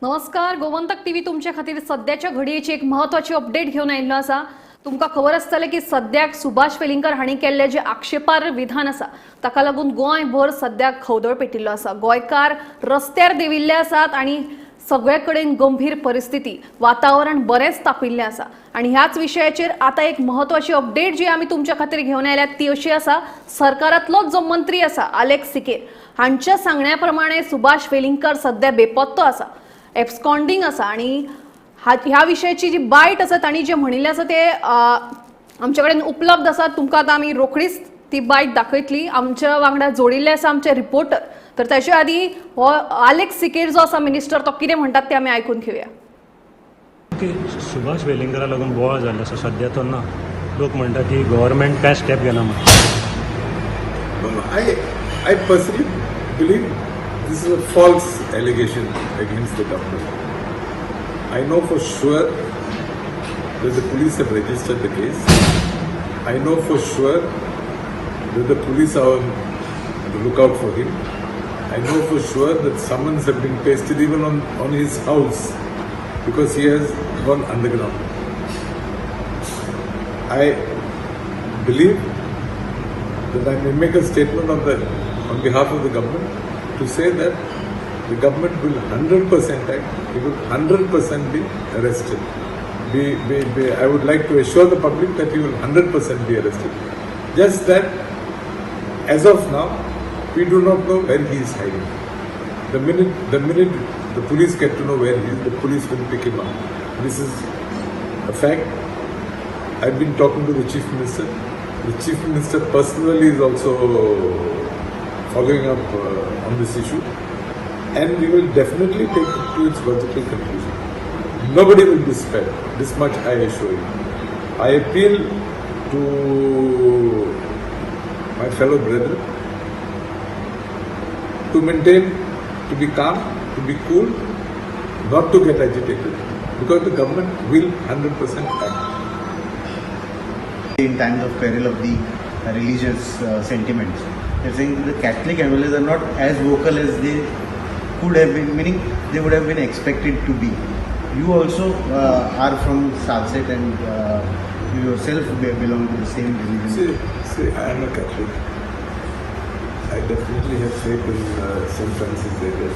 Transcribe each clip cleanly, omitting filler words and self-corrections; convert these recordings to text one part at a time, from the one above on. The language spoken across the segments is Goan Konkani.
नमस्कार, गोमंतक टीव्ही तुमच्या खातीर सद्याच्या घडयेची एक महत्वाची अपडेट घेवन आयिल्लो आसा. तुमकां खबर आसतलें की सद्याक सुभाष वेलिंगकर हांणी केल्लें जें आक्षेपार्ह विधान आसा ताका लागून गोंयभर सद्याक खवदळ पेटिल्लो आसा. गोंयकार रस्त्यार देंविल्ले आसात आनी सगळे कडेन गंभीर परिस्थिती, वातावरण बरेंच तापिल्लें आसा. आनी ह्याच विशयाचेर आतां एक महत्वाची अपडेट जी आमी तुमच्या खातीर घेवन आयल्यात ती अशी आसा, सरकारांतलोच जो मंत्री आसा आलेक्स सिकेर हांच्या सांगण्या प्रमाणे सुभाष वेलिंगकर सद्या बेपत्तो आसा, एब्सकॉन्डिंग आसा. आनी ह्या विशयाची जी बायट आसा, तांणी जें म्हणिल्लें आसा तें आमचे कडेन उपलब्ध आसा. तुमकां आतां आमी रोखडीच ती बायट दाखयतली. आमच्या वांगडा जोडिल्ले आसा आमचे रिपोर्टर. तर ताच्या आदी हो आलेक्स सिकेर जो आसा मिनिस्टर, तो कितें म्हणटात तें आमी आयकून घेवया. की सुभाष वेलिंगकरा लागून बोवाळ जाल्लो आसा. सद्या तो ना. लोक म्हणटा की गव्हर्मेंट काय स्टेप घेना म्हण. No, I personally believe this is a false allegation against the government. I know for sure that the police have registered the case. I know for sure that the police are on the lookout for him. I know for sure that summons have been pasted even on his house because he has gone underground. I believe that I may make a statement on behalf of the government to say that the government will 100% act, he will 100% be arrested. I would like to assure the public that he will 100% be arrested. Just that, as of now, we do not know where he is hiding. The minute the police get to know where he is, the police will pick him up. This is a fact. I've been talking to the Chief Minister. The Chief Minister personally is also following up on this issue, and we will definitely take it to its logical conclusion. Nobody will be spared. This much I assure you. I appeal to my fellow brethren to maintain, to be calm, to be cool, not to get agitated, because the government will 100% act. In times of peril of the religious sentiments. They're saying the Catholic MLAs are not as vocal as they could have been, meaning they would have been expected to be. You also are from Salcete and you yourself belong to the same religion. See, I am a Catholic. I definitely have faith in St. Francis Xavier.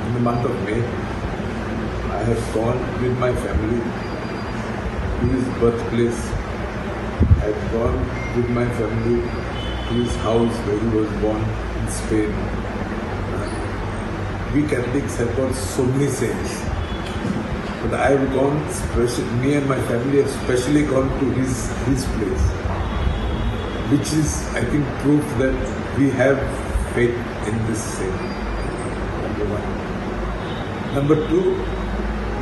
In the month of May, I have gone with my family to his birthplace. I have gone with my family to his house where he was born in Spain. We Catholics have got so many saints. But I have gone, me and my family have specially gone to his place, which is, I think, proof that we have faith in this saint. Number one. Number two,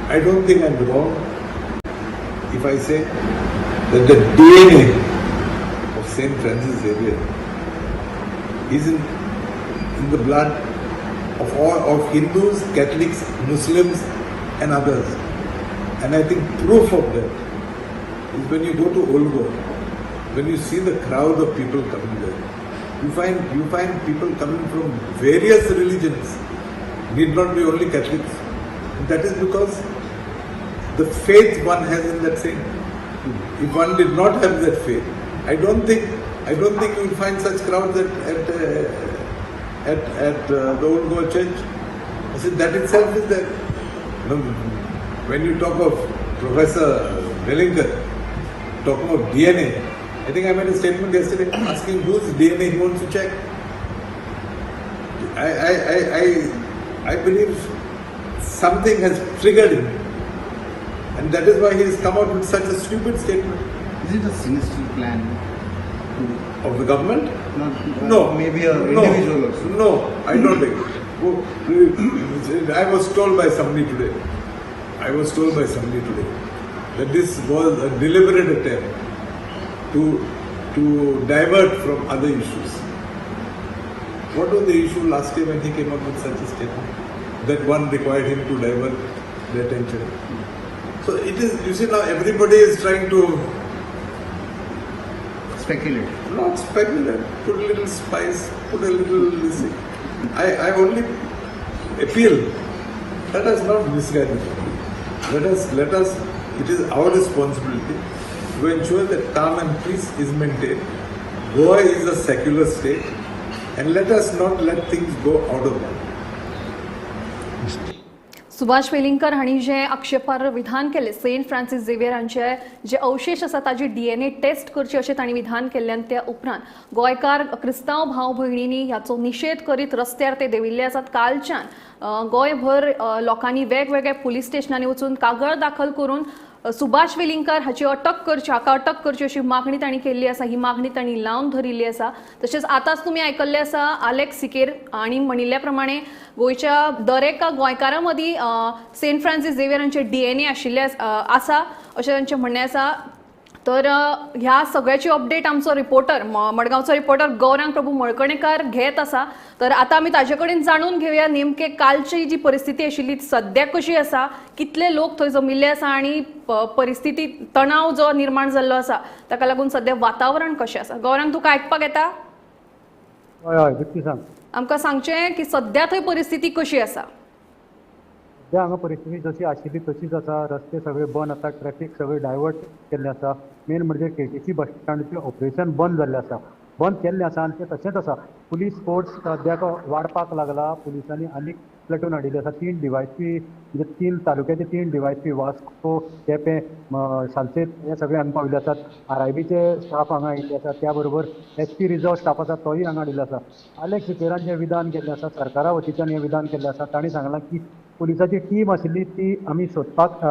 I don't think I'm wrong if I say that the DNA of Saint Francis Xavier is in the blood of all of Hindus, Catholics, Muslims, and others. And I think proof of that is when you go to Old Goa, when you see the crowd of people coming there, you find people coming from various religions, need not be only Catholics. And that is because the faith one has in that saint. If one did not have that faith, I don't think you will find such crowds at the Old Goa Church. I said that itself is there. When you talk of Professor Velingkar, talking of DNA, I think I made a statement yesterday asking whose DNA he wants to check. I believe something has triggered him. And that is why he has come out with such a stupid statement. Is it a sinister plan to Of the government? Not, No. Maybe a No. individual also? No, I don't think. I was told by somebody today. I was told by somebody today that this was a deliberate attempt to divert from other issues. What was the issue last year when he came up with such a statement? That one required him to divert the attention. So it is, you see, now everybody is trying to Speculate. Not speculate, put a little spice, put a little this thing. I only appeal, let us not misguide the public. Let us, it is our responsibility to ensure that calm and peace is maintained. Goa is a secular state, and let us not let things go out of bounds. Subhash Welingkar हांणी जें आक्षेपार्ह विधान केलें, सेंट फ्रांसीस झेवियर हांचे जे अवशेश आसा ताजी डीएनए टेस्ट करची अशें तांणी विधान केल्ल्यान त्या उपरांत गोंयकार क्रिस्तांव भाव भयणींनी ह्याचो निशेध करीत रस्त्यार ते देंविल्ले आसात. कालच्यान गोंयभर लोकांनी वेगवेगळ्या पुलीस स्टेशनांनी वचून कागळ दाखल करून सुभाष वेलिंगकार हाची अटक करची, हाका अटक करची अशी मागणी तांणी केल्ली आसा. ही मागणी तांणी लावन धरिल्ली आसा. तशेंच आतांच तुमी आयकल्लें आसा आलेक्स सिकेर आनी म्हणिल्ल्या प्रमाणे गोंयच्या दर एका गोंयकारां मदीं सेंट फ्रांसीस झेवियर हांचे डीएनए आशिल्ले आसा अशें तांचें म्हणणें आसा. तर ह्या सगळ्याची अपडेट आमचो रिपोर्टर, मडगांवचो रिपोर्टर गौरांग प्रभू मळकणेकार घेत आसा. तर आतां आमी ताजे कडेन जाणून घेवया नेमके कालची जी परिस्थिती आशिल्ली सद्याक कशी आसा, कितले लोक थंय जमिल्ले आसा आनी परिस्थिती तणाव जो निर्माण जाल्लो आसा ताका लागून सद्या वातावरण कशें आसा. गौरांग, तुका आयकपाक येता? हय हय, बिल्कुल सांग. आमकां सांगचें की सद्या थंय परिस्थिती कशी आसा? सद्या हांगा परिस्थिती जशी आशिल्ली तशीच आसा. रस्ते सगळे बंद आसा, ट्रॅफिक सगळे डायवर्ट केल्ले आसा. मेन म्हणजे केटीसी बस स्टँडाचें ऑपरेशन बंद जाल्लें आसा, बंद केल्लें आसा आनी तें तशेंच आसा. पुलीस फोर्स सद्याक वाडपाक लागला. पुलिसांनी आनीक प्लेटून हाडिल्ले आसा. 3 डीवायएसपी, म्हणजे 3 तालुक्याचे 3 डीवायएसपी, वास्को, केपें, सालसेत हे सगळे हांगा पाविल्ले आसात. आरआयबीचे स्टाफ हांगा आयिल्ले आसात. त्या बरोबर एसपी रिजर्व स्टाफ आसा तोय हांगा हाडिल्लो आसा. आलेक्स सिकेरान जें विधान केल्लें आसा, सरकारा वतीच्यान हें विधान केल्लें आसा, तांणी सांगलां की पुलिसाची टीम आशिल्ली ती आमी सोदपाक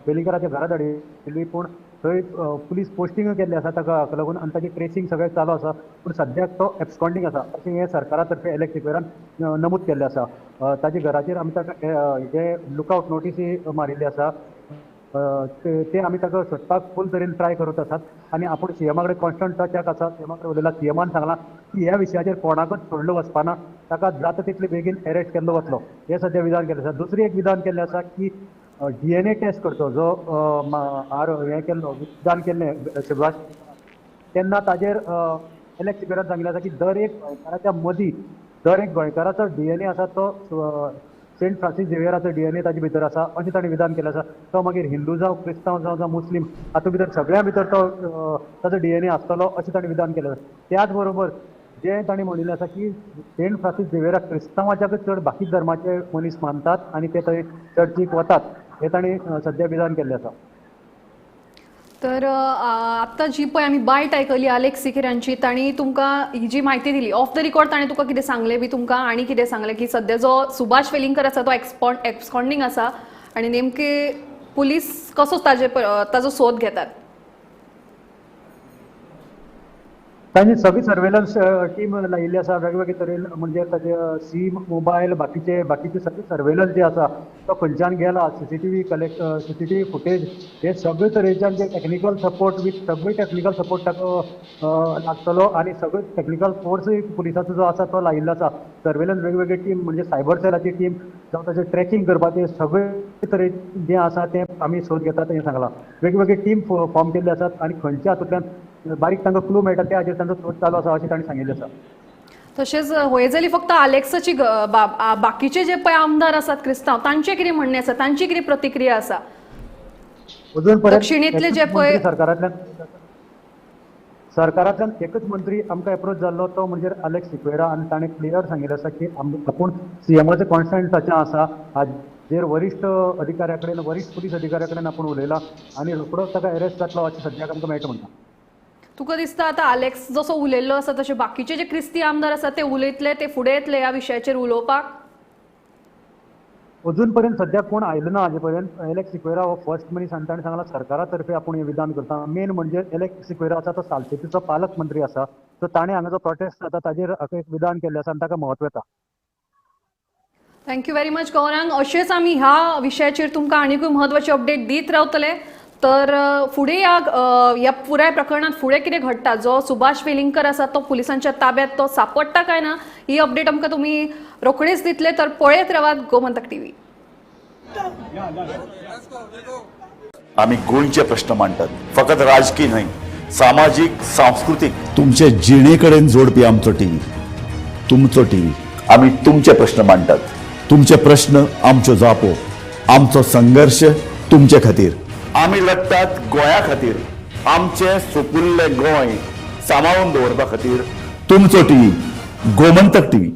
वेलिंगकाराच्या घरा धाडिल्ली, पूण थंय पुलीस पोस्टिंग केल्लें आसा ताका लागून आनी ताची ट्रेसींग सगळें चालू आसा, पूण सद्याक तो एब्सकॉन्डींग आसा अशें हें सरकारा तर्फे एलेक्स सिक्वेरान नमूद केल्लें आसा. ताच्या घराचेर आमी ताका जे लुकआवट नोटीसी मारिल्ली आसा, ते आमी ताका सोदपाक फूल तरेन ट्राय करत आसात आनी आपूण सीएमा कडेन कॉन्स्टंट टचाक आसा. सीएमा कडेन उलयला, सीएमान सांगलां की ह्या विशयाचेर कोणाकच सोडलो वचपाना, ताका जाता तितले बेगीन अरेस्ट केल्लो वतलो, हें सद्या विधान केल्लें आसा. दुसरें एक विधान केल्लें आसा की डीएनए टेस्ट करचो, जो हें केल्लो विधान केल्लें सुभाष, तेन्ना ताजेर एलेक्स सिक्वेरान सांगिल्लें आसा की दर एक गोंयकाराच्या मदीं दर एक गोंयकाराचो डीएनए आसा तो सेंट फ्रांसीस झेवियराचो डीएनए ताजे भितर आसा अशें ताणें विधान केलें आसा. तो मागीर हिंदू जावं, क्रिस्तांव जावं, जावं मुस्लीम, हातूंत भितर सगळ्यां भितर तो ताजो डीएनए आसतलो अशें ताणें विधान केलें आसा. त्याच बरोबर जें ताणें म्हणिल्लें आसा की सेंट फ्रांसीस झेवियराक क्रिस्तांवाच्याकच चड बाकी धर्माचे मनीस मानतात आनी ते थंय चर्चीक वतात, हें ताणें सद्या विधान केल्लें आसा. तर आत्तां जी पळय आमी बायट आयकली आलेक्स सिकेर हांची, तांणी तुमकां ही जी म्हायती दिली ऑफ the record, ताणें तुका कितें सांगलें बी तुमकां आनी कितें सांगलें की सद्या जो सुभाष वेलिंगकर आसा तो एब्सकॉन्डींग आसा आनी नेमके पुलीस कसो ताजे ताजो सोद घेतात? तांणी सगळी सर्वेलन्स टीम लायिल्ली आसा वेगवेगळे तरेन, म्हणजे ताजे सीम, मोबायल, बाकीचे बाकीचे सगळे सर्वेलन्स जे आसा तो खंयच्यान गेला, सीसीटीव्ही कलेक्ट, सीसीटीव्ही फुटेज, हे सगळे तरेच्यान जे टॅक्निकल सपोर्ट वीथ सगळे टॅक्निकल सपोर्ट ताका लागतलो आनी सगळे टॅक्निकल फोर्सूय पुलिसाचो जो आसा तो लायिल्लो आसा. सर्वेलन्स वेगवेगळी टीम म्हणजे सायबर सेलाची टीम जावं ताचें ट्रॅकिंग करपाचें सगळे तरेन जें आसा तें आमी सोद घेतात हें सांगलां. वेगवेगळे टीम फॉर्म केल्ले आसात आनी खंयच्या हातूंतल्यान बारीक तांकां क्लू मेळटा त्या हाजेर तांचो सोद चालू आसा अशें तांणी सांगिल्लें आसा. तशेंच होय जाली फक्त आलेक्साची बाकीचे जे पळय आमदार आसात क्रिस्तांव, तांचें कितें म्हणणें आसा, तांची कितें प्रतिक्रिया आसा? अजून पर्यंत दक्षिणेंतले जे पळय सरकारांतल्यान एकच मंत्री आमकां एप्रोच जाल्लो तो म्हणजे आलेक्स सिक्वेरा आनी ताणें क्लियर सांगिल्लें आसा की आपूण सीएमाचें कॉन्स्टंट टचां आसा, हाजेर वरिश्ठ अधिकाऱ्या कडेन, वरिश्ठ पुलीस अधिकाऱ्या कडेन आपूण उलयला आनी रोखडोच ताका अरेस्ट जातलो अशें सद्याक आमकां मेळटा म्हणटा. तुका दिसता आतां आलेक्स जसो उलयल्लो आसा तशे बाकीचे जे क्रिस्ती आमदार आसा ते उलयतले, ते फुडें येतले ह्या विशयाचेर उलोवपाक? अजून पर्यंत सद्याक कोण आयलो ना. हाजे पर्यंत एलेक्स सिक्वेरा हो फर्स्ट मनीस आनी ताणें सांगलां सरकारा तर्फे आपूण हें विधान करता. मेन म्हणजे एलेक्स सिक्वेरा आसा तो सालसेतीचो पालक मंत्री आसा, सो ताणें हांगा जो प्रोटेस्ट जाता ताजेर एक विधान केल्लें आसा आनी ताका म्हत्व येता. Thank you very much Gaurang. अशेंच आमी ह्या विशयाचेर तुमकां आनीकूय म्हत्वाची अपडेट दीत रावतले. तर फुडें ह्या पुराय प्रकरणांत फुडें कितें घडटा, जो सुभाष वेलिंगकर आसा तो पुलिसांच्या ताब्यात तो सापडटा काय ना, ही अपडेट आमकां तुमी रोखडीच दितले. तर पळयत रावात गोमंतक टीव्ही. आमी गोंयचे प्रश्न मांडटात, फकत राजकीय न्हय, सामाजीक, सांस्कृतीक, तुमचे जिणे कडेन जोडपी आमचो टीव्ही, तुमचो टीव्ही. आमी तुमचे प्रश्न मांडटात. तुमचे प्रश्न आमच्यो जापो, आमचो संघर्श तुमचे खातीर. आमी लडटात गोंया खातीर, आमचें सुपुल्लें गोंय सांबाळून दवरपा खातीर. तुमचो टीव्ही, गोमंतक टीव्ही.